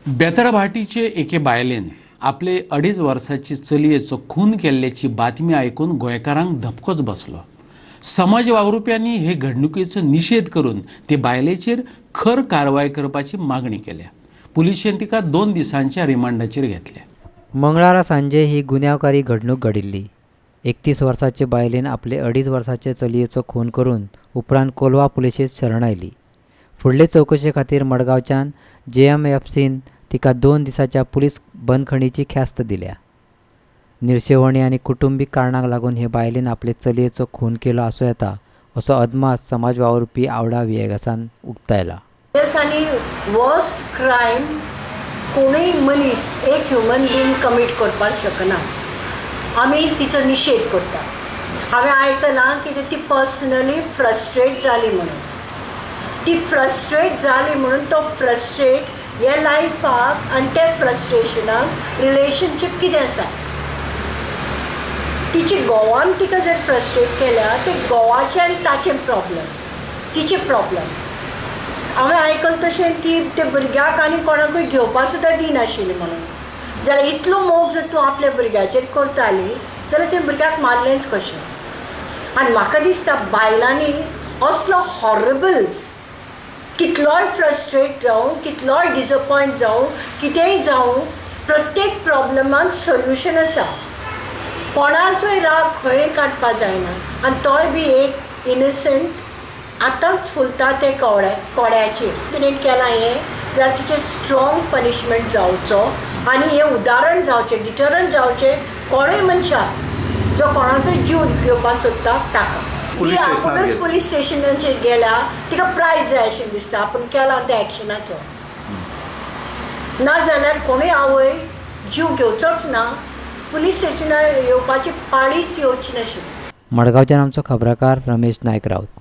बेतरभाटीचे एके बायलेन आपले 2.5 वर्सांची चलयेचो खून केल्ल्याची बातमी आयकून गोंयकारांक धपकोच बसलो. समाज वावुरप्यांनी हे घडणुकेचो निशेध करून ते बायलेचेर खर कारवाय करपाची मागणी केल्या. पुलिशेन तिका 2 दिसांच्या रिमांडाचेर घेतल्या. मंगळारा सांजे ही गुन्यांवकारी घडणूक घडिल्ली. 31 वर्साचे बायलेन आपले 2.5 वर्साचे चलयेचो खून करून उपरांत कोलवा पुलिशेंत शरण आयली. फुडले चवकशे खातीर मडगांवच्यान JMFCन तिका 2 दिसांच्या पुलीस बंदखणीची ख्यास्त दिल्या. निर्शेवणी आनी कुटुंबीक कारणांक लागून हे बायलेन आपले चलयेचो खून केलो आसूं येता असो अदमास समाज वावुरपी आवडा विएगासान उक्तायला. आनी वर्स्ट क्रायम कोणूय मनीस एक ह्युमन बींग कमीट करपाक शकना. आमी तिचो निशेध करता. हांवें आयकलां की ती पर्सनली फ्रस्ट्रेट जाली म्हणून, ती फ्रस्ट्रेट जाली म्हणून तो फ्रस्ट्रेट ह्या लायफाक आनी त्या फ्रस्ट्रेशनाक रिलेशनशीप कितें आसा, तिची घोवान तिका जर फ्रस्ट्रेट केल्या ते घोवाचें आनी ताचें प्रॉब्लम, तिचें प्रॉब्लम. हांवें आयकलें तशें की ते भुरग्याक आनी कोणाकूय घेवपा सुद्दां दिनाशिल्ली म्हणून. जाल्यार इतलो मोग जर तूं आपल्या भुरग्याचेर करताली जाल्यार तुवें भुरग्याक मारलेंच कशें? आनी म्हाका दिसता बायलांनी असलो हॉरेबल कितलोय फ्रस्ट्रेट जावं, कितलोय डिसअपॉयंट जावं, कितेंय जावं, प्रत्येक प्रॉब्लमाक सोल्युशन आसा. कोणाचोय राग खंय काडपा जायना आनी तोय बी एक इनसंट आतांच फुलता ते कोड्याचेर. तिणें केलां हें जाल्यार तिचें स्ट्रॉंग पनिशमेंट जावचो आनी हें उदाहरण जावचें, डिटरंट जावचें कोणूय मनशाक जो कोणाचो जीव घेवपाक सोदता ताका. ती आपुणूच पुलीस स्टेशनाचेर गेल्या, तिका प्रायज जाय अशें दिसता आपूण केला त्या एक्शनाचो. ना जाल्यार कोणूय आवय जीव घेवचोच ना, पुलीस स्टेशनार येवपाची पाळीच येवची नाशिल्ली. मडगांवच्यान आमचो खबराकार रमेश नायक राऊत.